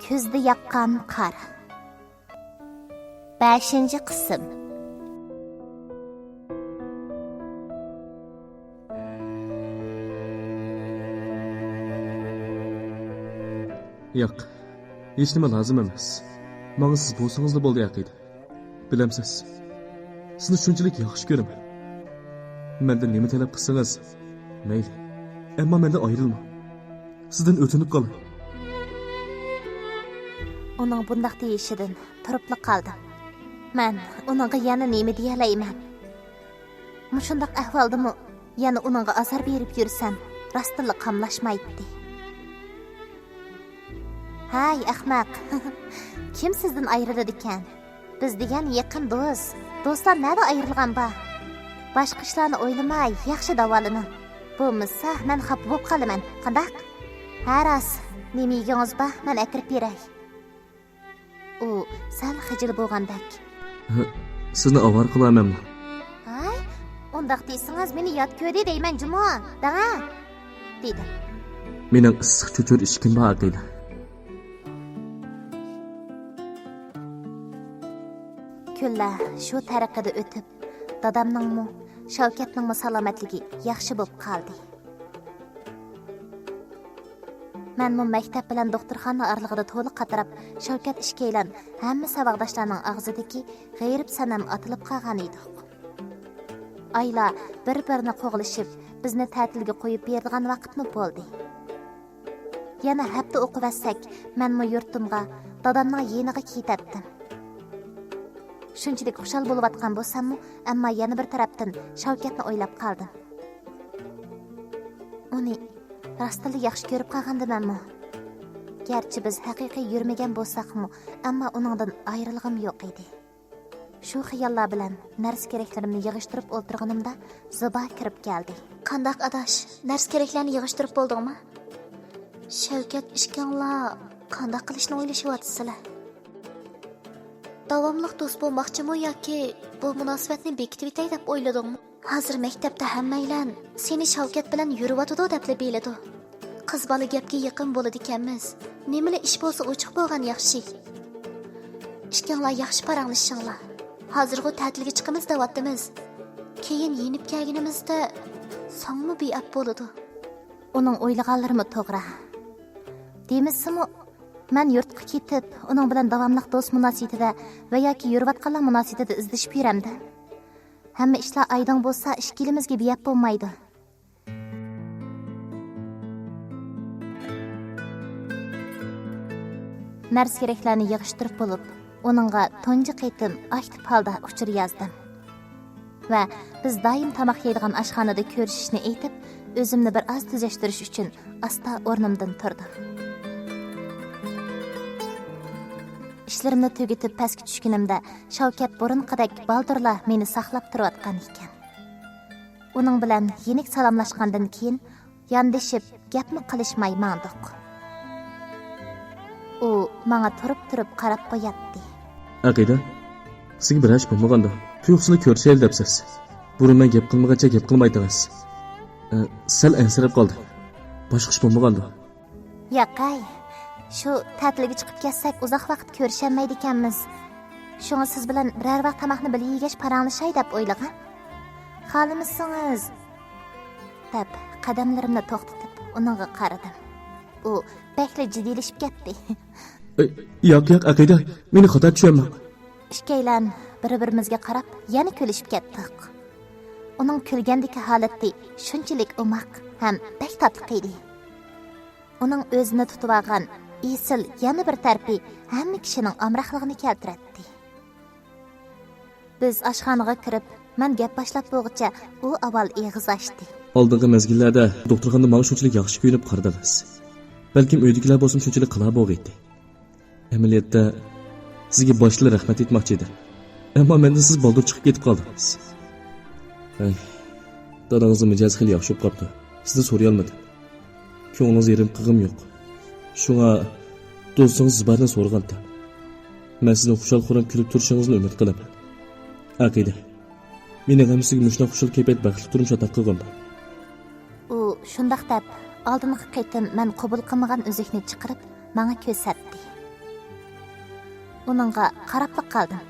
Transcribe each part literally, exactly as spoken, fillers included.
كۈزدە ياغقان قار. بەشىنچى قىسىم. ياق، ھېچنېمە لازىم ئەمەس. ماڭا سىز بولسىڭىزلا بولدى، ئەقىدە. بىلەمسىز، سىزنى شۇنچىلىك ياخشى كۆرىمەن. مەندىن نېمە تەلەپ قىلسىڭىز، مەيلى. ئەمما مەندىن ئايرىلماڭ. سىزدىن ئۆتۈنۈپ قالاي. ئۇنىڭ بۇنداق دېيىشىدىن تۇرۇپلا قالدىم. مەن ئۇنىڭغا يەنە نېمە دېيەلەيمەن؟ مۇشۇنداق ئەھۋالدىمۇ يەنە ئۇنىڭغا ئازار بېرىپ يۈرسەم، راستتىنلا قاملاشمايتتى. ھەي، ئەخمەق! كىم سىزدىن ئايرىلىدىكەن؟ بىز دېگەن يېقىن دوست. دوستلار نەدە ئايرىلغان بار؟ باشقا ئىشلارنى ئويلىماي، ياخشى داۋالىنىڭ. بولمىسا، مەن خاپا بولۇپ قالىمەن. قانداق؟ ھە، راست. نېمە يېگۈڭىز بار؟ مەن ئەكىرىپ بېرەي. ئۇ سەل خىجىل بولغاندەك. ھە، سىزنى ئاۋارە قىلارمەنمۇ؟ ھاي، ئۇنداق دېسىڭىز مېنى يات كۆردى دەيمەن جۇمۇ، دەڭە، دېدىم. مېنىڭ ئىسسىق چۆچۈر ئىچكۈم بار، ئەقىدە. كۈنلەر شۇ تەرىقىدە ئۆتۈپ، دادامنىڭمۇ، شەۋكەتنىڭمۇ سالامەتلىكى ياخشى بولۇپ قالدى. مەنمۇ مەكتەپ بىلەن دوختۇرخانا ئارىلىقىدا تولا قاتراپ، شەۋكەت ئىككىيلەن ھەممە ساۋاقداشلارنىڭ ئاغزىدىكى غېرىب سەنەم ئاتىلىپ قالغان ئىدۇق. ئايلار بىر-بىرىنى قوغلىشىپ، بىزنى تەتىلگە قويۇپ بېرىدىغان ۋاقىتمۇ بولدى. يەنە ھەپتە ئوقۇۋەتسەك، مەنمۇ يۇرتۇمغا، دادامنىڭ يېنىغا كېتەتتىم. شۇنچىلىك خۇشال بولۇۋاتقان بولساممۇ، ئەمما يەنە بىر تەرەپتىن شەۋكەتنى ئويلاپ قالدىم. ئۇنى راستتىنلا ياخشى كۆرۈپ قالغانىدىمەنمۇ؟ گەرچە بىز ھەقىقىي يۈرمىگەن بولساقمۇ، ئەمما ئۇنىڭدىن ئايرىلغۇم يوق ئىدى. شۇ خىياللار بىلەن نەرسە-كېرەكلىرىمنى يىغىشتۇرۇپ ئولتۇرغىنىمدا زىبا كىرىپ كەلدى. قانداق ئاداش، نەرسە-كېرەكلەرنى يىغىشتۇرۇپ بولدۇڭمۇ؟ شەۋكەت ئىككىڭلار قانداق قىلىشنى ئويلىشىۋاتىسىلەر؟ داۋاملىق دوست بولماقچىمۇ ياكى بۇ مۇناسىۋەتنى بېكىتىۋېتەي دەپ ئويلىدىڭمۇ؟ ھازىر مەكتەپتە ھەممەيلەن سېنى شەۋكەت بىلەن يۈرۈۋاتىدۇ دەپلا بىلىدۇ. قىز بالا گەپكە يېقىن بولىدىكەنمىز. نېمىلا ئىش بولسا ئوچۇق بولغان ياخشى. ئىككىڭلار ياخشى پاراڭلىشىڭلار. ھازىرغۇ تەتىلگە چىقىمىز دەۋاتىمىز. كېيىن يېنىپ كەلگىنىمىزدە ساڭىمۇ بىئەپ بولىدۇ. ئۇنىڭ ئويلىغانلىرىمۇ توغرا. دېمىسىمۇ، مەن يۇرتقا كېتىپ، ئۇنىڭ بىلەن داۋاملىق دوست مۇناسىۋىتىدە ۋە ياكى يۈرۈۋاتقانلار مۇناسىۋىتىدە ئىزدىشىپ يۈرەمدە. ھەممە ئىشلار ئايدىڭ بولسا، ئىككىلىمىزگە بىئەپ بولمايدۇ. نەرسە-كېرەكلەرنى يىغىشتۇرۇپ بولۇپ، ئۇنىڭغا تۇنجى قېتىم ئاكتىپ ھالدا ئۇچۇر يازدىم. ۋە بىز دائىم تاماق يەيدىغان ئاشخانىدا كۆرۈشۈشنى ئېيتىپ، ئۆزۈمنى بىر ئاز تۈزەشتۈرۈش ئۈچۈن ئاستا ئورنۇمدىن تۇردۇم. ئىشلىرىمنى تۈگىتىپ پەسكە چۈشكىنىمدە، شەۋكەت بۇرۇنقىدەك بالدۇرلا مېنى ساقلاپ تۇرۇۋاتقان ئىكەن. ئۇنىڭ بىلەن يېنىك سالاملاشقاندىن كېيىن، ياندىشىپ گەپمۇ قىلىشماي ماڭدۇق. ئۇ ماڭا تۇرۇپ-تۇرۇپ قاراپ قوياتتى. ئەقىدە، سىزگە بىرەر ئىش بولمىغاندۇ؟ تۇيۇقسىزلا كۆرۈشەيلى دەپسىز. بۇرۇن مەن گەپ قىلمىغىچە گەپ قىلمايتىڭىز. ئە، سەل ئەنسىرەپ قالدىم. باشقا ئىش بولمىغاندۇ؟ ياقەي، شۇ تەتىلگە چىقىپ كەتسەك ئۇزاق ۋاقىت كۆرۈشەلمەيدىكەنمىز. شۇڭا سىز بىلەن بىرەر ۋاق تاماقنى بىللە يېگەچ پاراڭلىشاي دەپ ئويلىغان. خالىمىسىڭىز، دەپ قەدەملىرىمنى توختىتىپ ئۇنىڭغا قارىدىم. ئۇ بەكلا جىددىيلىشىپ كەتتى. ئەي، ياق، ياق، ئەقىدە، مېنى خاتا چۈشەنمەڭ. ئىككىيلەن بىر-بىرىمىزگە قاراپ يەنە كۈلۈشۈپ كەتتۇق. ئۇنىڭ كۈلگەندىكى ھالىتى شۇنچىلىك ئوماق ھەم بەك تاتلىق ئىدى. ئۇنىڭ ئۆزىنى تۇتۇۋالغان ئېسىل يەنە بىر تەرىپى ھەممە كىشىنىڭ ئامراقلىقىنى كەلتۈرەتتى. بىز ئاشخانىغا كىرىپ، مەن گەپ باشلاپ بولغۇچە ئۇ ئاۋۋال ئېغىز ئاچتى. ئالدىنقى مەزگىللەردە دوختۇرخانىدا ماڭا شۇنچىلىك ياخشى كۆيۈنۈپ قارىدىڭىز. بەلكىم ئۆيدىكىلەر بولسىمۇ شۇنچىلىك قىلار بولغىيتتى. ئەمەلىيەتتە، سىزگە باشتىلا رەھمەت ئېيتماقچى ئىدىم. ئەمما مەندىن سىز بالدۇر چىقىپ كېتىپ قالدىڭىز. ھەي، دادىڭىزنىڭ مىجەزى خېلى ياخشى بولۇپ قاپتۇ. سىزدىن سورىيالمىدىم. كۆڭلىڭىزنى يېرىم قىلغۇم يوق. شۇڭا دوستىڭىز زىبادىن سورىغانتىم. مەن سىزنىڭ خۇشال-خۇرام كۈلۈپ تۇرۇشىڭىزنى ئۈمىد قىلىمەن. ئەقىدە، مېنىڭ ھەم سىزگە مۇشۇنداق خۇشال كەيپىيات، بەختلىك تۇرمۇش ئاتا قىلغۇم بار. ئۇ شۇنداق دەپ، ئالدىنقى قېتىم مەن قوبۇل قىلمىغان ئۈزۈكنى چىقىرىپ، ماڭا كۆرسەتتى. ئۇنىڭغا قاراپلا قالدىم.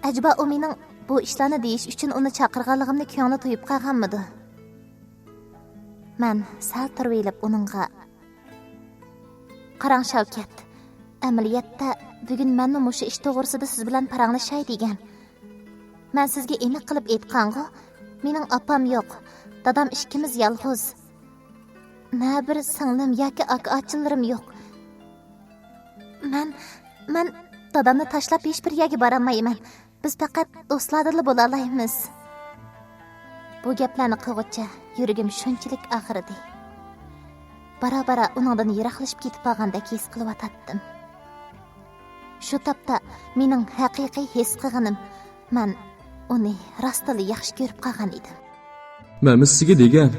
ئەجەبا ئۇ مېنىڭ بۇ ئىشلارنى دېيىش ئۈچۈن ئۇنى چاقىرغانلىقىمنى كۆڭلى تۇيۇپ قالغانمىدۇ؟ مەن سەل تۇرۇۋېلىپ ئۇنىڭغا، قاراڭ شەۋكەت، ئەمەلىيەتتە بۈگۈن مەنمۇ مۇشۇ ئىش توغرىسىدا سىز بىلەن پاراڭلىشاي دېگەن. مەن سىزگە ئېنىق قىلىپ ئېيتقانغۇ، مېنىڭ ئاپام يوق، دادام ئىككىمىز يالغۇز. نە بىر سىڭلىم ياكى ئاكا-ئاچىلىرىم يوق. مەن، مەن دادامنى تاشلاپ ھېچبىر يەرگە بارالمايمەن. بىز پەقەت دوستلاردىنلا بولالايمىز. بۇ گەپلەرنى قىلغۇچە يۈرىكىم شۇنچىلىك ئاغرىدى. بارا-بارا ئۇنىڭدىن يىراقلىشىپ كېتىپ بارغاندەك ھېس قىلىۋاتاتتىم. شۇ تاپتا مېنىڭ ھەقىقىي ھېس قىلغىنىم، مەن ئۇنى راستتىنلا ياخشى كۆرۈپ قالغان ئىدىم. مەنمۇ سىزگە دېگەن،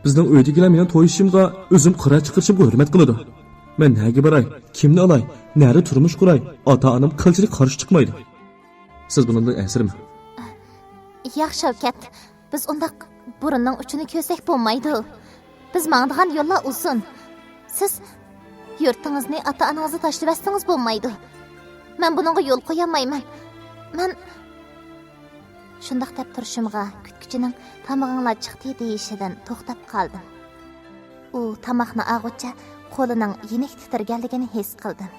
بىزنىڭ ئۆيدىكىلەر مېنىڭ توي ئىشىمغا، ئۆزۈم قارار چىقىرىشىمغا ھۆرمەت قىلىدۇ. مەن نەگە باراي، كىمنى ئالاي، نەدە تۇرمۇش قۇراي، ئاتا-ئانام قىلچىلىك قارشى چىقمايدۇ. سىز بۇنىڭدىن ئەنسىرىمەڭ. ياق، شەۋكەت، بىز ئۇنداق بۇرۇننىڭ ئۇچىنى كۆرسەك بولمايدۇ. بىز ماڭىدىغان يوللار ئۇزۇن. سىز يۇرتىڭىزنى، ئاتا-ئانىڭىزنى تاشلىۋەتسىڭىز بولمايدۇ. مەن بۇنىڭغا يول قويالمايمەن. مەن شۇنداق دەپ تۇرۇشۇمغا كۈتكۈچىنىڭ «تامىقىڭلار چىقتى» دېيىشىدىن توختاپ قالدىم. ئۇ تاماقنى ئالغۇچە قولىنىڭ يېنىك تىترىگەنلىكىنى ھېس قىلدىم.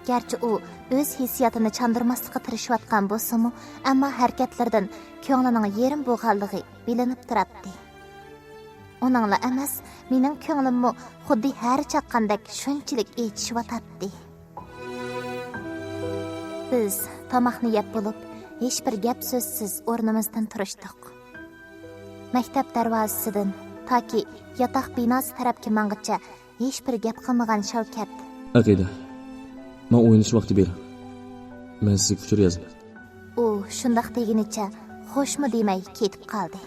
گەرچە ئۇ ئۆز ھېسسىياتىنى چاندۇرماسلىققا تىرىشىۋاتقان بولسىمۇ، ئەمما ھەرىكەتلىرىدىن كۆڭلىنىڭ يېرىم بولغانلىقى بىلىنىپ تۇراتتى. ئۇنىڭلا ئەمەس، مېنىڭ كۆڭلۈممۇ خۇددى ھەرە چاققاندەك شۇنچىلىك ئېچىشىۋاتاتتى. بىز تاماقنى يەپ بولۇپ، ھېچبىر گەپ سۆزسىز ئورنىمىزدىن تۇرۇشتۇق. مەكتەپ دەرۋازىسىدىن تاكى ياتاق بىناسى تەرەپكە ماڭغىچە ھېچبىر گەپ قىلمىغان شەۋكەت. ئەقىدە، ماڭا ئويلىنىش ۋاقتى بېرىڭ. مەن سىزگە ئۇچۇر يازىمەن. ئۇ شۇنداق دېگىنىچە خوشمۇ دېمەي كېتىپ قالدى.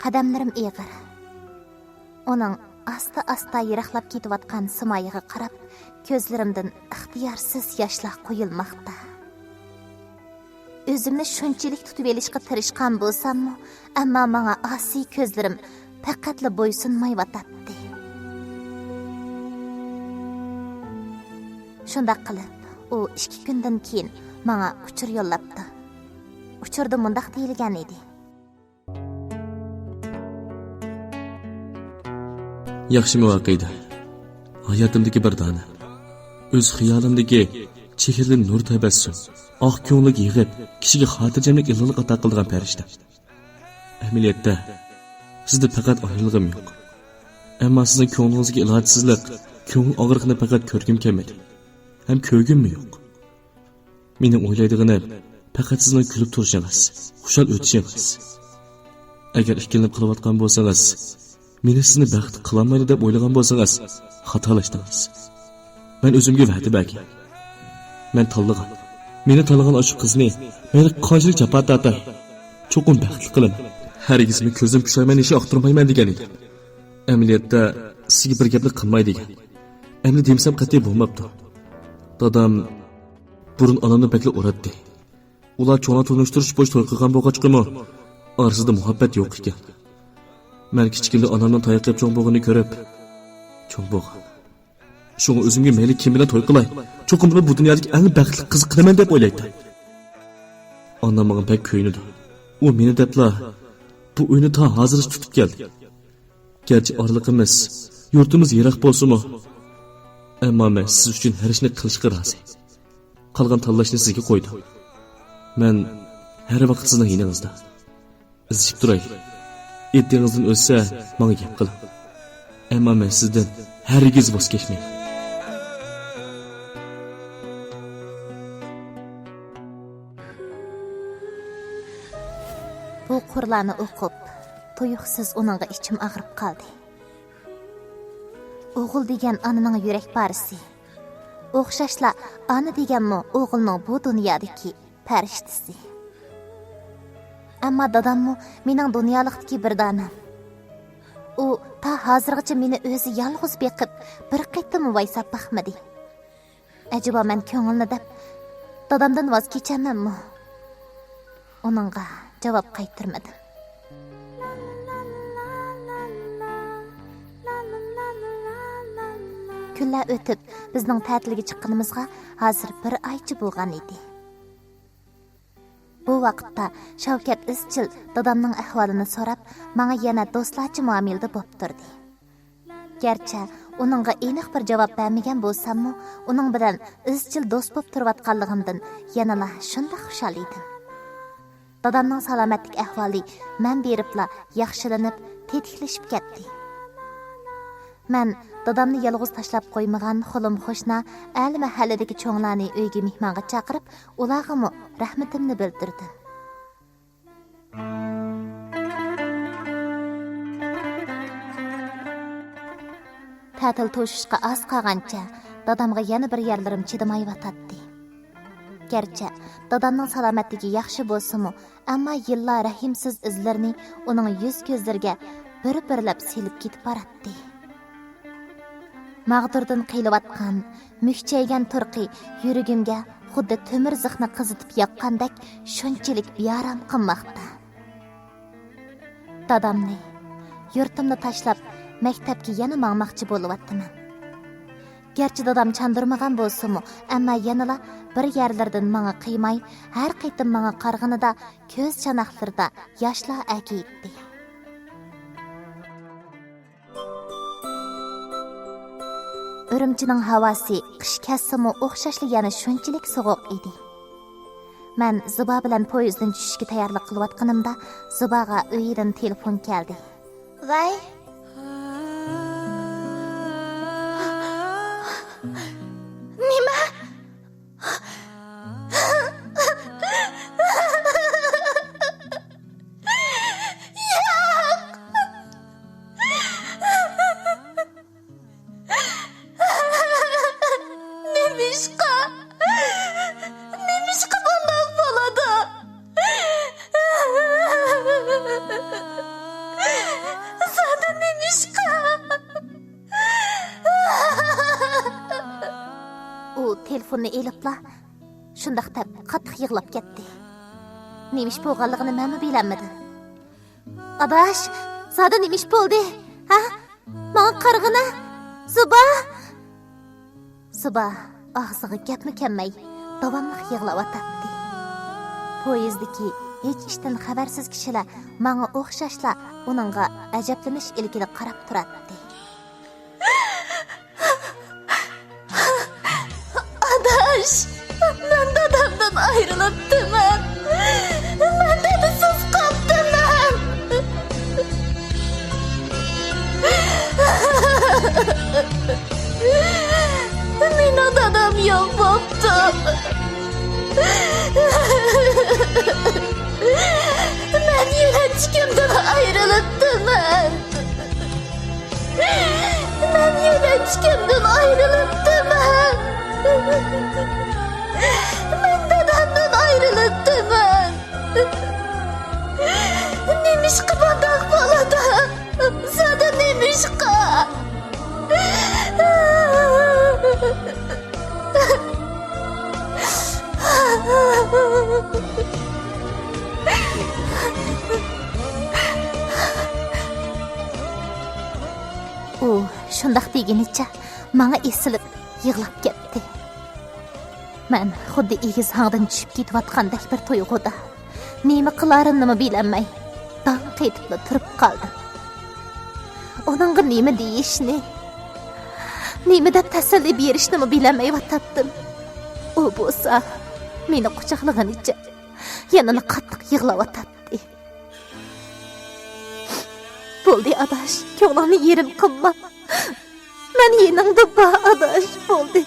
قەدەملىرىم ئېغىر. ئۇنىڭ ئاستا-ئاستا يىراقلاپ كېتىۋاتقان سىمايىغا قاراپ، كۆزلىرىمدىن ئىختىيارسىز ياشلار قۇيۇلماقتا. ئۆزۈمنى شۇنچىلىك تۇتۇۋېلىشقا تىرىشقان بولساممۇ، ئەمما ماڭا ئاسىي كۆزلىرىم پەقەتلا بويسۇنمايۋاتاتتى. شۇنداق قىلىپ، ئۇ ئىككى كۈندىن كېيىن ماڭا ئۇچۇر يوللاپتۇ. ئۇچۇردا مۇنداق دېيىلگەن ئىدى. ياخشىمۇ ئەقىدە؟ ھاياتىمدىكى بىر دانە، ئۆز خىيالىمدىكى چېھرىدىن نۇر تەبەسسۇم، ئاق كۆڭۈلگە يېغىپ، كىشىگە خاتىرجەملىك، ئىللىقلىق ئاتا قىلىدىغان پەرىشتە. ئەمەلىيەتتە، سىزدىن پەقەت ئايرىلغۇم يوق. ئەمما سىزنىڭ كۆڭلىڭىزدىكى ئىلاجسىزلىق، كۆڭۈل ئاغرىقىنى پەقەت كۆرگۈم كەلمىدى. ھەم كۆرگۈممۇ يوق. مېنىڭ ئويلايدىغىنىم پەقەت سىزنىڭ كۈلۈپ تۇرۇشىڭىز، خۇشال ئۆتۈشىڭىز. ئەگەر ئىككىلىنىپ قېلىۋاتقان بولسىڭىز، مېنى سىزنى بەختلىك قىلالمايدۇ دەپ ئويلىغان بولسىڭىز، خاتالاشتىڭىز. مەن ئۆزۈمگە ۋەدە بەرگەن. مەن تاللىغان، مېنى تاللىغان ئاشۇ قىزنى مەيلى قانچىلىك جاپا تارتاي، چوقۇم بەختلىك قىلىمەن. ھەرگىزمۇ كۆزۈم پۇشايمان يېشى ئاقتۇرمايمەن دېگەن ئىدىم. ئەمەلىيەتتە سىزگە بىر گەپنى قىلماي دېگەن. ئەمدى دېمىسەم قەتئىي بولماپتۇ. دادام بۇرۇن ئانامنى بەكلا ئۇراتتى. ئۇلار چوڭلار تونۇشتۇرۇش بويىچە توي قىلغان بولغاچقىمۇ، ئارىسىدا مۇھەببەت يوق ئىكەن. مەن كىچىكىمدە ئانامنىڭ تاياق يەپ چوڭ بولغىنىنى كۆرۈپ، چوڭ بولغان. شۇڭا ئۆزۈمگە مەيلى كىم بىلەن توي قىلاي، چوقۇم بۇنى بۇ دۇنيادىكى ئەڭ بەختلىك قىز قىلىمەن دەپ ئويلايتتىم. ئانام ماڭا بەك كۆيۈنىدۇ. ئۇ مېنى دەپلا بۇ ئۆينى تا ھازىرغىچە تۇتۇپ كەلدى. گەرچە ئارىلىقىمىز، يۇرتىمىز يىراق بولسىمۇ، ئەمما مەن سىز ئۈچۈن ھەر ئىشنى قىلىشقا رازى. قالغان تاللاشنى سىزگە قويدۇم. مەن ھەر ۋاقىت سىزنىڭ يېنىڭىزدا. ئىزدىشىپ تۇرايلى. ئېتىڭىزدىن ئۆتسە، ماڭا گەپ قىلىڭ. ئەمما مەن سىزدىن ھەرگىز ۋاز كەچمەيمەن. بۇ قۇرلارنى ئوقۇپ، تۇيۇقسىز ئۇنىڭغا ئىچىم ئاغرىپ قالدى. ئوغۇل دېگەن ئانىنىڭ يۈرەك پارىسى. ئوخشاشلا ئانا دېگەنمۇ ئوغۇلنىڭ بۇ دۇنيادىكى پەرىشتىسى. ئەمما داداممۇ مېنىڭ دۇنيالىقتىكى بىر دانەم. ئۇ تا ھازىرغىچە مېنى ئۆزى يالغۇز بېقىپ، بىر قېتىممۇ ۋايساپ باقمىدى. ئەجەبا مەن كۆڭۈلنى دەپ، دادامدىن ۋاز كېچەرمەنمۇ؟ ئۇنىڭغا جاۋاب قايتۇرمىدىم. كۈنلەر ئۆتۈپ، بىزنىڭ تەتىلگە چىققىنىمىزغا ھازىر بىر ئايچە بولغان ئىدى. بۇ ۋاقىتتا شاۋكەت ئىزچىل دادامنىڭ ئەھۋالىنى سوراپ، ماڭا يەنە دوستلارچە مۇئامىلىدە بوپ تۇردى. گەرچە ئۇنىڭغا ئېنىق بىر جاۋاب بەرمىگەن بولساممۇ، ئۇنىڭ بىلەن ئىزچىل دوست بوپ تۇرۇۋاتقانلىقىمدىن يەنىلا شۇنداق خۇشال ئىدىم. دادامنىڭ سالامەتلىك ئەھۋالى مەن بېرىپلا ياخشىلىنىپ، تېتىكلىشىپ كەتتى. مەن دادامنى يالغۇز تاشلاپ قويمىغان خولۇم خۇشنا ئەلى مەھەللىدىكى چوڭلارنى ئۆيگە مېھمانغا چاقىرىپ، ئۇلارغىمۇ رەھمىتىمنى بىلدۈردۈم. تەتىل توشۇشقا ئاز قالغانچە دادامغا يەنە بىر يەرلىرىم چىدىمايۋاتاتتى. گەرچە دادامنىڭ سالامەتلىكى ياخشى بولسىمۇ، ئەمما يىللار رەھىمسىز ئىزلىرىنى ئۇنىڭ يۈز-كۆزلىرىگە بىر-بىرلەپ سېلىپ كېتىپ باراتتى. ماغدۇردىن قىيىلىۋاتقان، مۈكچەيگەن تۇرقى يۈرىكىمگە خۇددى تۆمۈر زىخنى قىزىتىپ ياققاندەك شۇنچىلىك بىئارام قىلماقتا. دادامنى، يۇرتۇمنى تاشلاپ، مەكتەپكە يەنە ماڭماقچى بولۇۋاتىمەن. گەرچە دادام چاندۇرمىغان بولسىمۇ، ئەمما يەنىلا بىر يەرلىرىدىن ماڭا قىيماي، ھەر قېتىم ماڭا قارىغىنىدا كۆز چاناقلىرىدا ياشلار ئەگىيتتى. ئۈرۈمچىنىڭ ھاۋاسى قىش كەتسىمۇ ئوخشاشلا يەنە شۇنچىلىك سوغۇق ئىدى. مەن زىبا بىلەن پويىزدىن چۈشۈشكە تەييارلىق قىلىۋاتقىنىمدا، زىباغا ئۆيىدىن تېلېفون كەلدى. ۋەي. نېمە؟ ياق! نېمىشقا؟ نېمىشقا بۇنداق بولىدۇ؟ زادى نېمىشقا؟ ئۇ تېلېفوننى ئېلىپلا، شۇنداق دەپ قاتتىق يىغلاپ كەتتى. نېمە ئىش بولغانلىقىنى مەنمۇ بىلەلمىدىم. ئاداش، زادى نېمە ئىش بولدى؟ ھە؟ ماڭا قارىغىنا، زىبا! زىبا ئاغزىغا گەپمۇ كەلمەي، داۋاملىق يىغلاۋاتاتتى. پويىزدىكى ھېچ ئىشتىن خەۋەرسىز كىشىلەر ماڭا ئوخشاشلا ئۇنىڭغا ئەجەبلىنىش ئىلكىدە قاراپ تۇراتتى. ئاداش، مەن دادامدىن ئايرىلىپتىمەن. مەن دادىسىز قاپتىمەن. مېنىڭ دادام يوق بوپتۇ. مەن يۆلەنچۈكۈمدىن ئايرىلىپتىمەن. مەن يۆلەنچۈكۈمدىن ئايرىلىپتىمەن. مەن دادامدىن ئايرىلىپتىمەن. نېمىشقا بۇنداق بولىدۇ؟ زادى نېمىشقا؟ ئۇ شۇنداق دېگىنىچە ماڭا ئېسىلىپ يىغلاپ كەتتى. مەن خۇددى ئېگىز ھاڭدىن چۈشۈپ كېتىۋاتقاندەك بىر تۇيغۇدا، نېمە قىلارىمنىمۇ بىلەلمەي، داڭ قېتىپلا تۇرۇپ قالدىم. ئۇنىڭغا نېمە دېيىشنى، نېمە دەپ تەسەللى بېرىشنىمۇ بىلەلمەيۋاتاتتىم. ئۇ بولسا مېنى قۇچاقلىغىنىچە يەنىلا قاتتىق يىغلاۋاتاتتى. بولدى ئاداش، كۆڭلۈڭنى يېرىم قىلما. مەن يېنىڭدا بار ئاداش، بولدى.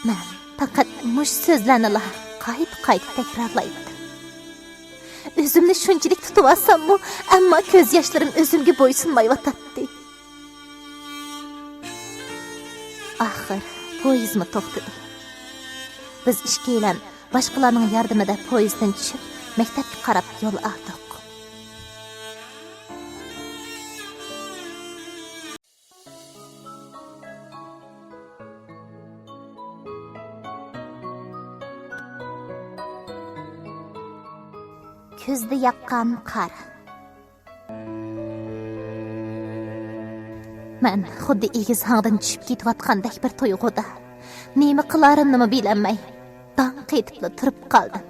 مەن پەقەت مۇشۇ سۆزلەرنىلا قايتا-قايتا تەكرارلايتتىم. ئۆزۈمنى شۇنچىلىك تۇتۇۋالساممۇ، ئەمما كۆز ياشلىرىم ئۆزۈمگە بويسۇنمايۋاتاتتى. ئاخىر پويىزمۇ توختىدى. بىز ئىككىيلەن باشقىلارنىڭ ياردىمىدە پويىزدىن چۈشۈپ، مەكتەپكە قاراپ يول ئالدۇق. كۈزدە ياغقان قار. مەن خۇددى ئېگىز ھاڭدىن چۈشۈپ كېتىۋاتقاندەك بىر تۇيغۇدا، نېمە قىلارىمنىمۇ بىلەلمەي، داڭ قېتىپلا تۇرۇپ قالدىم.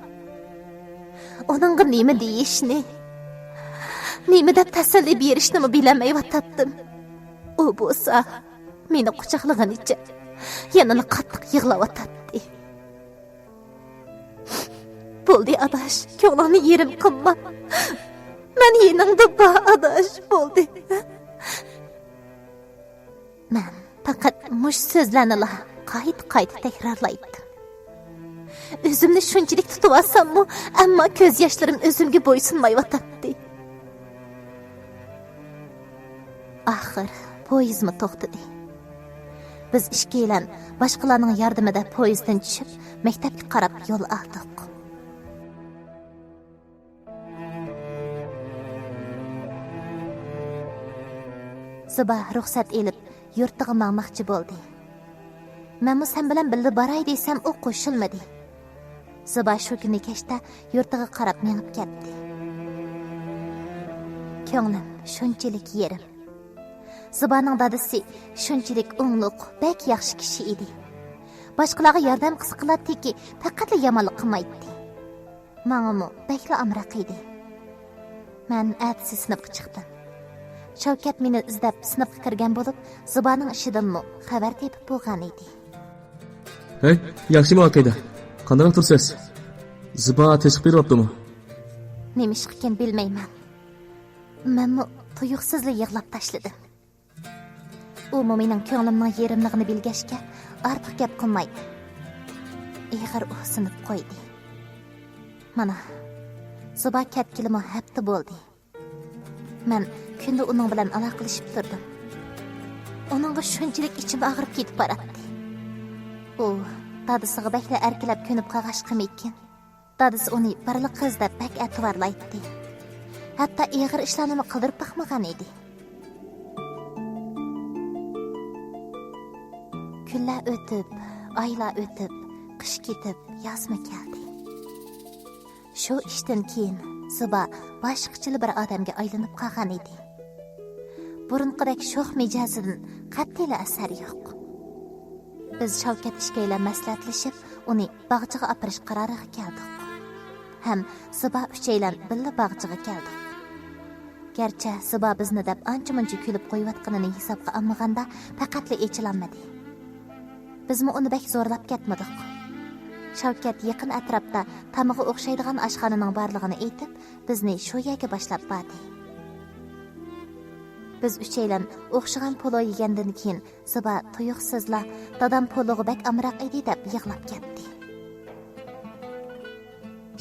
ئۇنىڭغا نېمە دېيىشنى، نېمە دەپ تەسەللى بېرىشنىمۇ بىلەلمەيۋاتاتتىم. ئۇ بولسا مېنى قۇچاقلىغىنىچە يەنىلا قاتتىق يىغلاۋاتاتتى. بولدى ئاداش، كۆڭلۈڭنى يېرىم قىلما. مەن يېنىڭدا بار ئاداش، بولدى. مەن پەقەت مۇشۇ سۆزلەرنىلا قايتا-قايتا تەكرارلايتتىم. ئۆزۈمنى شۇنچىلىك تۇتۇۋالساممۇ، ئەمما كۆز ياشلىرىم ئۆزۈمگە بويسۇنمايۋاتاتتى. ئاخىر پويىزمۇ توختىدى. بىز ئىككىيلەن باشقىلارنىڭ ياردىمىدە پويىزدىن چۈشۈپ، مەكتەپكە قاراپ يول ئالدۇق. زىبا رۇخسەت ئېلىپ، يۇرتىغا ماڭماقچى بولدى. مەنمۇ سەن بىلەن بىللە باراي دېسەم، ئۇ قوشۇلمىدى. زىبا شۇ كۈنى كەچتە يۇرتىغا قاراپ مېڭىپ كەتتى. كۆڭلۈم شۇنچىلىك يېرىم. زىبانىڭ دادىسى شۇنچىلىك ئوڭلۇق، بەك ياخشى كىشى ئىدى. باشقىلارغا ياردەم قىلسا قىلاتتىكى، پەقەتلا يامانلىق قىلمايتتى. ماڭىمۇ بەكلا ئامراق ئىدى. مەن ئەتىسى سىنىپقا چىقتىم. شەۋكەت مېنى ئىزدەپ سىنىپقا كىرگەن بولۇپ، زىبانىڭ ئىشىدىنمۇ خەۋەر تېپىپ بولغان ئىدى. ھەي، ياخشىمۇ ئاقىدە؟ قانداق تۇرسىز؟ زىبا تېشىپ بېرىۋاپتىمۇ؟ نېمىشقىكىن بىلمەيمەن. مەنمۇ تۇيۇقسىزلا يىغلاپ تاشلىدىم. ئۇمۇ مېنىڭ كۆڭلۈمنىڭ يېرىملىقىنى بىلگەچكە، ئارتۇق گەپ قىلماي، ئېغىر ئۇھسىنىپ قويدى. مانا، زىبا كەتكىلىمۇ ھەپتە بولدى. مەن كۈندە ئۇنىڭ بىلەن ئالاقىلىشىپ تۇردۇم. ئۇنىڭغا شۇنچىلىك ئىچىم ئاغرىپ كېتىپ باراتتى. ئۇ دادىسىغا بەكلا ئەركىلەپ كۆنۈپ قالغاچقىمىكىن، دادىسى ئۇنى بىرلا قىز دەپ بەك ئەتىۋارلايتتى. ھەتتا ئېغىر ئىشلارنىمۇ قىلدۇرۇپ باقمىغان ئىدى. كۈنلەر ئۆتۈپ، ئايلار ئۆتۈپ، قىش كېتىپ، يازمۇ كەلدى. شۇ ئىشتىن كېيىن زىبا باشقىچىلا بىر ئادەمگە ئايلىنىپ قالغان ئىدى. بۇرۇنقىدەك شوخ مىجەزىدىن قەتئىيلا ئەسەر يوق. بىز شەۋكەت ئىككىيلەن مەسلىھەتلىشىپ، ئۇنى باغچىغا ئاپىرىش قارارىغا كەلدۇق. ھەم زىبا ئۈچەيلەن بىللە باغچىغا كەلدۇق. گەرچە زىبا بىزنى دەپ ئانچە-مۇنچە كۈلۈپ قويۇۋاتقىنىنى ھېسابقا ئالمىغاندا، پەقەتلا ئېچىلالمىدى. بىزمۇ ئۇنى بەك زورلاپ كەتمىدۇق. شەۋكەت يېقىن ئەتراپتا تامىغا ئوخشايدىغان ئاشخانىنىڭ بارلىقىنى ئېيتىپ، بىزنى شۇ يەرگە باشلاپ باردى. بىز ئۈچەيلەن ئوخشىغان پولۇ يېگەندىن كېيىن، زىبا تۇيۇقسىزلا، «دادام پولۇغا بەك ئامراق ئىدى» دەپ يىغلاپ كەتتى.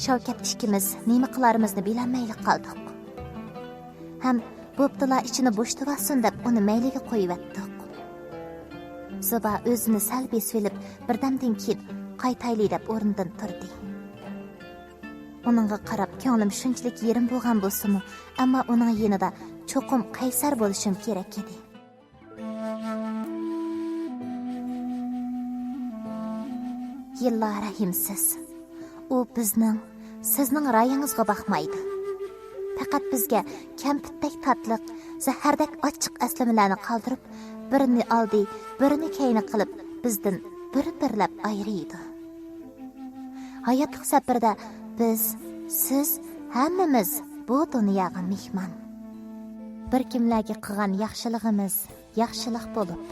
شەۋكەت ئىككىمىز نېمە قىلارىمىزنى بىلەلمەيلا قالدۇق. ھەم بوپتۇلا، ئىچىنى بوشىتىۋالسۇن دەپ ئۇنى مەيلىگە قويۇۋەتتۇق. زىبا ئۆزىنى سەل بېسىۋېلىپ، بىردەمدىن كېيىن «قايتايلى» دەپ ئورنىدىن تۇردى. ئۇنىڭغا قاراپ كۆڭلۈم شۇنچىلىك يېرىم بولغان بولسىمۇ، ئەمما ئۇنىڭ يېنىدا چوقۇم قەيسەر بولۇشۇم كېرەك ئىدى. يىللار رەھىمسىز. ئۇ بىزنىڭ، سىزنىڭ رايىڭىزغا باقمايدۇ. پەقەت بىزگە كەمپۈتتەك تاتلىق، زەھەردەك ئاچچىق ئەسلىمىلەرنى قالدۇرۇپ، بىرىنى ئالدى، بىرىنى كەينى قىلىپ، بىزدىن بىر-بىرلەپ ئايرىيدۇ. ھاياتلىق سەپىرىدە بىز، سىز، ھەممىمىز بۇ دۇنياغا مېھمان. بىر كىملەرگە قىلغان ياخشىلىقىمىز، ياخشىلىق بولۇپ،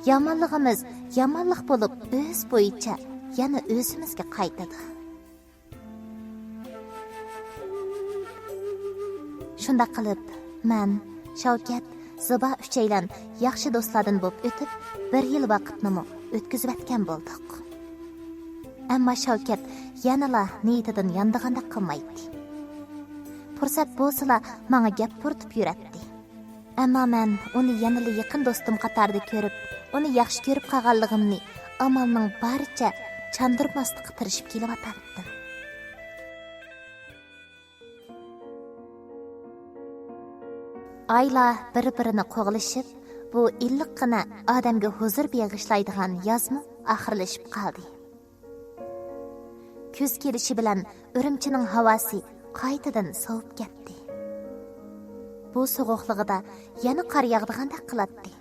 يامانلىقىمىز يامانلىق بولۇپ، ئۆز بويىچە يەنە ئۆزىمىزگە قايتىدۇ. شۇنداق قىلىپ، مەن، شەۋكەت، زىبا ئۈچەيلەن ياخشى دوستلاردىن بولۇپ ئۆتۈپ، بىر يىل ۋاقىتنىمۇ ئۆتكۈزۈۋەتكەن بولدۇق. ئەمما شەۋكەت يەنىلا نىيىتىدىن يانىدىغاندەك قىلمايتتى. پۇرسەت بولسىلا، ماڭا گەپ پۇرىتىپ يۈرەتتى. ئەمما مەن ئۇنى يەنىلا يېقىن دوستۇم قاتارىدا كۆرۈپ، ئۇنى ياخشى كۆرۈپ قالغانلىقىمنى ئامالنىڭ بارىچە چاندۇرماسلىققا تىرىشىپ كېلىۋاتاتتىم. ئايلار بىر-بىرىنى قوغلىشىپ، بۇ ئىللىققىنە ئادەمگە ھۇزۇر بېغىشلايدىغان يازمۇ ئاخىرلىشىپ قالدى. كۈز كېلىشى بىلەن ئۈرۈمچىنىڭ ھاۋاسى قايتىدىن سوۋۇپ كەتتى. بۇ سوغۇقلۇقىدا يەنە قار ياغىدىغاندەك قىلاتتى.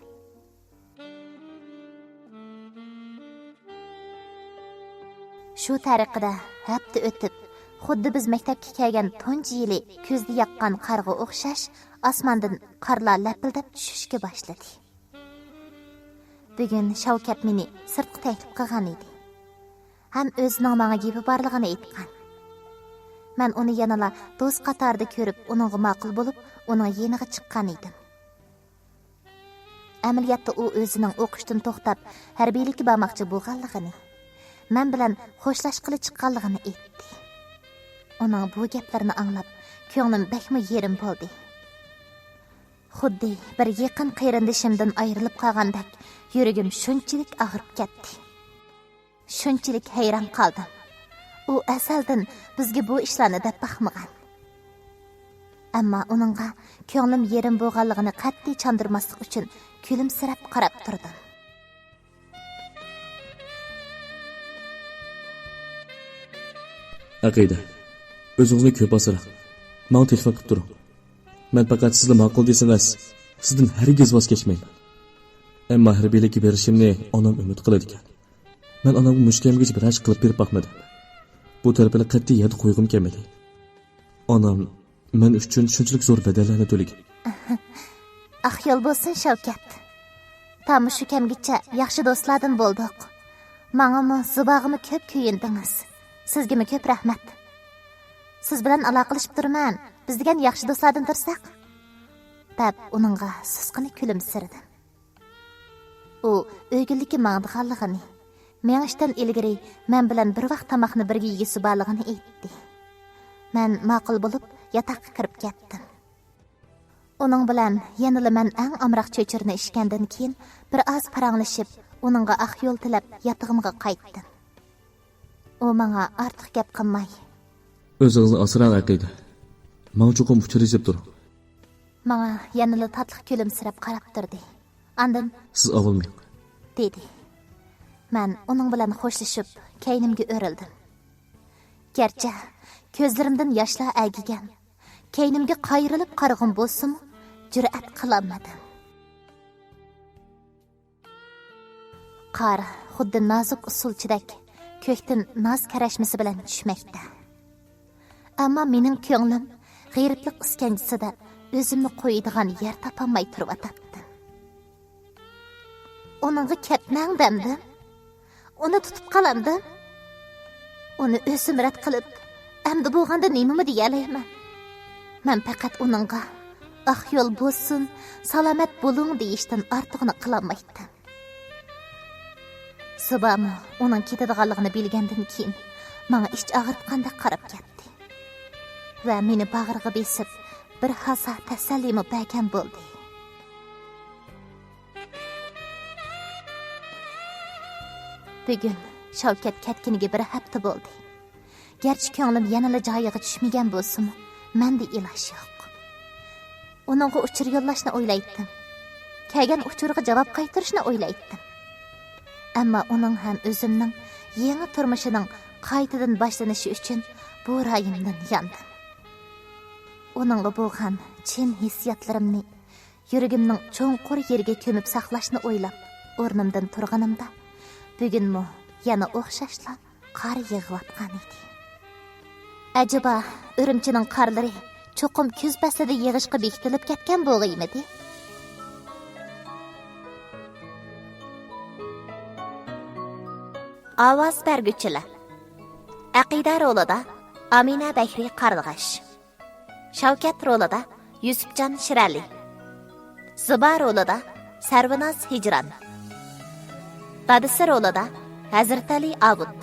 شۇ تەرىقىدە ھەپتە ئۆتۈپ، خۇددى بىز مەكتەپكە كەلگەن تۇنجى يىلى كۈزدە ياغقان قارغا ئوخشاش، ئاسماندىن قارلار لەپىلدەپ چۈشۈشكە باشلىدى. بۈگۈن شاۋكەت مېنى سىرتقا تەكلىپ قىلغان ئىدى. ھەم ئۆزىنىڭ ماڭا گېپى بارلىقىنى ئېيتقان. مەن ئۇنى يەنىلا دوست قاتارىدا كۆرۈپ، ئۇنىڭغا ماقۇل بولۇپ، ئۇنىڭ يېنىغا چىققان ئىدىم. ئەمەلىيەتتە ئۇ ئۆزىنىڭ ئوقۇشتىن توختاپ، ھەربىيلىككە بارماقچى بولغانلىقىنى، مەن بىلەن خوشلاشقىلى چىققانلىقىنى ئېيتتى. ئۇنىڭ بۇ گەپلىرىنى ئاڭلاپ، كۆڭلۈم بەكمۇ يېرىم بولدى. خۇددى بىر يېقىن قېرىندىشىمدىن ئايرىلىپ قالغاندەك، يۈرىكىم شۇنچىلىك ئاغرىپ كەتتى. شۇنچىلىك ھەيران قالدىم. ئۇ ئەزەلدىن بىزگە بۇ ئىشلارنى دەپ باقمىغان. ئەمما ئۇنىڭغا كۆڭلۈم يېرىم بولغانلىقىنى قەتئىي چاندۇرماسلىق ئۈچۈن كۈلۈمسىرەپ قاراپ تۇردۇم. ئەقىدە، ئۆزىڭىزنى كۆپ ئاسراڭ. ماڭا تەكلىپ قىلىپ تۇرۇڭ. مەن پەقەت سىزلا ماقۇل دېسىڭىز، سىزدىن ھەرگىز ۋاز كەچمەيمەن. ئەمما ھەربىيلىككە بېرىشىمنى ئانام ئۈمىد قىلىدىكەن. مەن ئانامغا مۇشۇ كەمگىچە بىرەر ئىش قىلىپ بېرىپ باقمىدىم. بۇ تەلىپىنى قەتئىي يەردە قويغۇم كەلمىدى. ئانام مەن ئۈچۈن شۇنچىلىك زور بەدەللەرنى تۆلىگەن. ئاق يول بولسۇن، شەۋكەت. تا مۇشۇ كەمگىچە ياخشى دوستلاردىن بولدۇق. ماڭىمۇ، زىباغىمۇ كۆپ كۆيۈندىڭىز. سىزگىمۇ كۆپ رەھمەت. سىز بىلەن ئالاقىلىشىپ تۇرىمەن، بىز دېگەن ياخشى دوستلاردىن تۇرساق، دەپ ئۇنىڭغا سۇسقىنە كۈلۈمسىرىدىم. ئۇ ئۆگۈنلۈككە ماڭىدىغانلىقىنى، مېڭىشتىن ئىلگىرى مەن بىلەن بىر ۋاق تاماقنى بىرگە يېگۈسى بارلىقىنى ئېيتتى. مەن ماقۇل بولۇپ، ياتاققا كىرىپ كەتتىم. ئۇنىڭ بىلەن يەنىلا مەن ئەڭ ئامراق چۆچۈرىنى ئىچكەندىن كېيىن، بىر ئاز پاراڭلىشىپ، ئۇنىڭغا ئاق يول تىلەپ، ياتىقىمغا قايتتىم. ئۇ ماڭا ئارتۇق گەپ قىلماي، ئۆزىڭىزنى ئاسراڭ، ئەقىدە. ماڭا چوقۇم ئۇچۇر يېزىپ تۇرۇڭ. ماڭا يەنىلا تاتلىق كۈلۈمسىرەپ قاراپ تۇردى. ئاندىن سىز ئاۋۇلماڭ، دېدى. مەن ئۇنىڭ بىلەن خوشلىشىپ، كەينىمگە ئۆرۈلدۈم. گەرچە كۆزلىرىمدىن ياشلار ئەگىگەن، كەينىمگە قايرىلىپ قارىغۇم بولسىمۇ، جۈرئەت قىلالمىدىم. قار خۇددى نازۇك ئۇسسۇلچىدەك كۆكتىن ناز كەرەشمىسى بىلەن چۈشمەكتە. ئەمما مېنىڭ كۆڭلۈم غېرىبلىق ئىسكەنجىسىدە ئۆزۈمنى قويىدىغان يەر تاپالماي تۇرۇۋاتاتتىم. ئۇنىڭغا كەتمەڭ دەمدىم. ئۇنى تۇتۇپ قالامدىم. ئۇنى ئۆزۈم رەت قىلىپ، ئەمدى بولغاندا نېمىمۇ دېيەلەيمەن؟ مەن پەقەت ئۇنىڭغا «ئاق يول بولسۇن، سالامەت بولۇڭ» دېيىشتىن ئارتۇقىنى قىلالمايتتىم. زىبامۇ ئۇنىڭ كېتىدىغانلىقىنى بىلگەندىن كېيىن، ماڭا ئىچ ئاغرىتقاندەك قاراپ كەتتى ۋە مېنى باغرىغا بېسىپ، بىر ھازا تەسەللىمۇ بەرگەن بولدى. بۈگۈن شاۋكەت كەتكىنىگە بىر ھەپتە بولدى. گەرچە كۆڭلۈم يەنىلا جايىغا چۈشمىگەن بولسىمۇ، مەندە ئىلاج يوق. ئۇنىڭغا ئۇچۇر يوللاشنى ئويلايتتىم. كەلگەن ئۇچۇرغا جاۋاب قايتۇرۇشنى ئويلايتتىم. ئەمما ئۇنىڭ ھەم ئۆزۈمنىڭ يېڭى تۇرمۇشىنىڭ قايتىدىن باشلىنىشى ئۈچۈن بۇ رايىمدىن ياندىم. ئۇنىڭغا بولغان چىن ھېسسىياتلىرىمنى يۈرىكىمنىڭ چوڭقۇر يېرىگە كۆمۈپ ساقلاشنى ئويلاپ، ئورنۇمدىن تۇرغىنىمدا، بۈگۈنمۇ يەنە ئوخشاشلا قار يېغىۋاتقان ئىدى. ئەجەبا، ئۈرۈمچىنىڭ قارلىرى چوقۇم كۈز پەسلىدە يېغىشقا بېكىتىلىپ كەتكەن بولغىيمىدى؟ ئاۋاز بەرگۈچىلەر: ئەقىدە رولىدا ئامىنە بەكرى قارلىغاچ. شاۋكەت رولىدا يۈسۈپجان شىرئەلى. زىبا رولىدا سەرۋىناز ھىجران. دادىسى رولىدا ھەزرىتئەلى ئاۋۇت.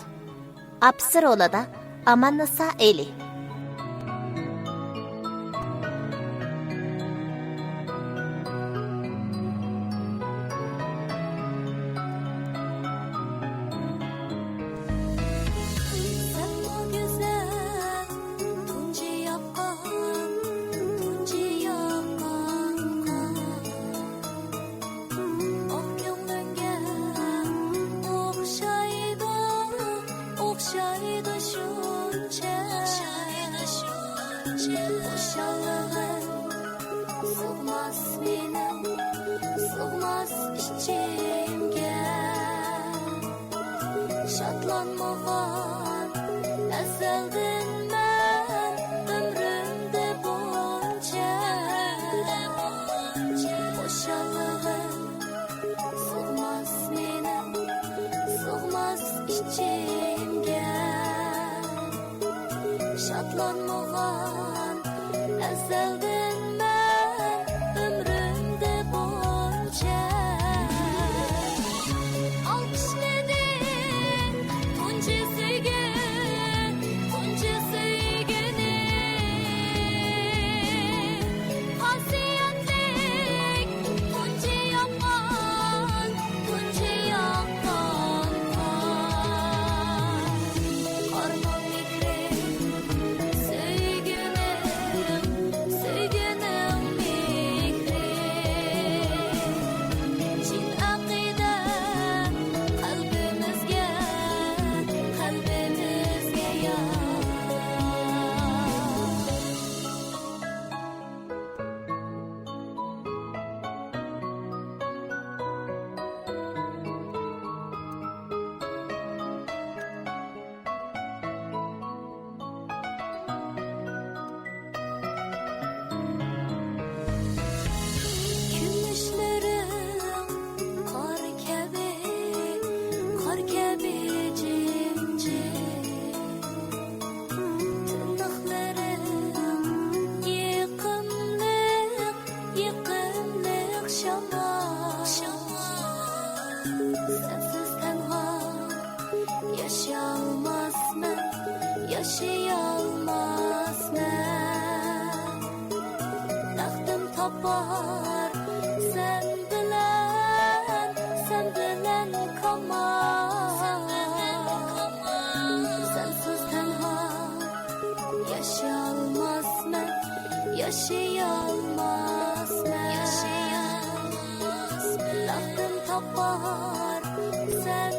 ئاپىسى رولىدا ئاماننىسا ئېلى. سەنمۇ گۈزەل تۇنجى ياققان، تۇنجى ياققانغا. ئاق كۆڭلۈڭگە ئوخشايدۇ، ئوخشايدۇ شۇنچە. خۇشاللىقىڭ سىغماس مېنىڭ، سىغماس ئىچىمگە. شادلانمىغان ئىچىمگە شادلانمىغان ئەزەلدىن مەن ئۆمرۈمدە بۇنچە. ئالقىشلىدى تۇنجى سۆيگۈ، تۇنجى سۆيگۈنى. خاسىيەتلىك تۇنجى ياققان، تۇنجى ياققان قار. قارنىڭ مېھرى، سۆيگۈنىڭ، سۆيگۈنىڭ مېھرى. چىن ئەقىدە قەلبىمىزگە، قەلبىمىزگە يار. كۈمۈشلىرىڭ قار كەبى، قار كەبى جىمجىت. تىرناقلىرىڭ يېقىملىق، يېقىملىق شامال. سەنسىز تەنھا ياشىيالماسمەن، ياشىيالماسمەن. بەختىم تاپار سەن بىلەن، سەن بىلەن كامال. سەنسىز تەنھا ياشىيالماسمەن، ياشىيالماسمەن. بەختىم تاپار سەن